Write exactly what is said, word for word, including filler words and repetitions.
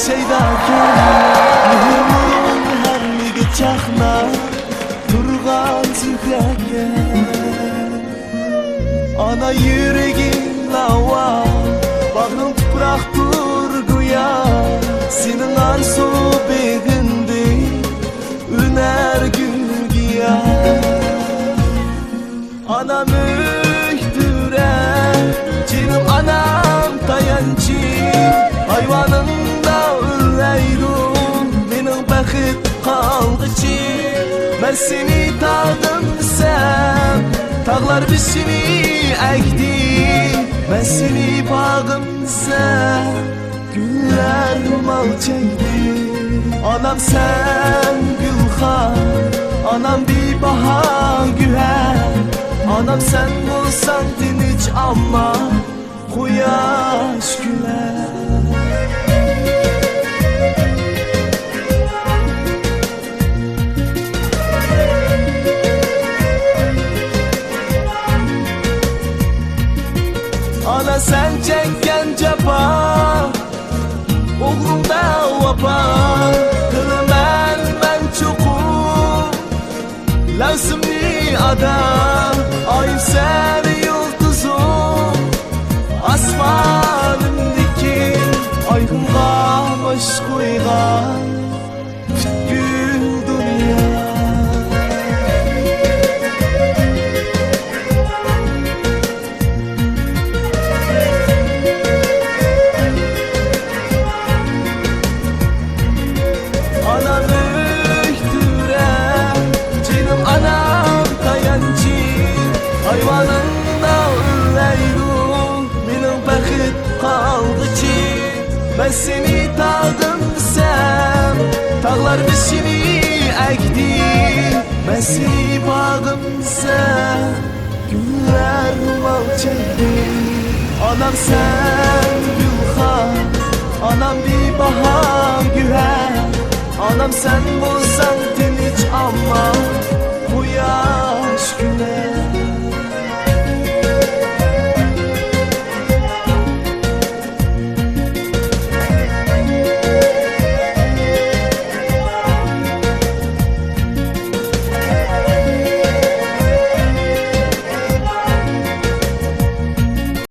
شەيدا كۆرۈنۈپ، مېھىر نۇرۇڭ ھەممىگە چاقناپ تۇرغان زۆھرەگە. ئانا يۈرىكىڭ لاۋا، باغرىڭ تۇپراقتۇر گويا، سېنىڭ ئارزۇ بېغىڭدىن ئۈنەر گۈل گىياھ. ئانام ئۆي تۆرە، جېنىم ئانام تايانچى، ئايۋانىڭدا ئۆرلەيدۇ مېنىڭ بەخت قالغۇچى. مەن سېنى تاغىم دېسەم، تاغلار بېشىنى ئەگدى. مەن سېنى باغىم دېسەم، گۈللەر رومال چەكتى. ئانام سەن گۈلخان، ئانام بىباھا گۆھەر. ئانام سەن بولساڭ تىنچ، ئامما قۇياش كۈلەر. ئانا سەن چەككەن جاپا، ئوغلۇڭدا ۋاپا قىلىمەن مەن چوقۇم. لەۋزىمنى ئادا، ئايىم سەن يۇلتۇزۇم، ئاسمانىمدىكى ئايغىڭغا باش قويغان پۈتكۈل دۇنيا. ئانام ئۆي تۆرە، جېنىم ئانام تايانچى، ئايۋانىڭدا ئۆرلەيدۇ مېنىڭ بەخت قالغۇچى. مەن سېنى تاغىم دېسەم، تاغلار بېشىنى ئەگدى. مەن سېنى باغىم دېسەم، گۈللەر رومال چەكتى. ئانام سەن گۈلخان، ئانام بىباھا گۆھەر. ئانام سەن بولساڭ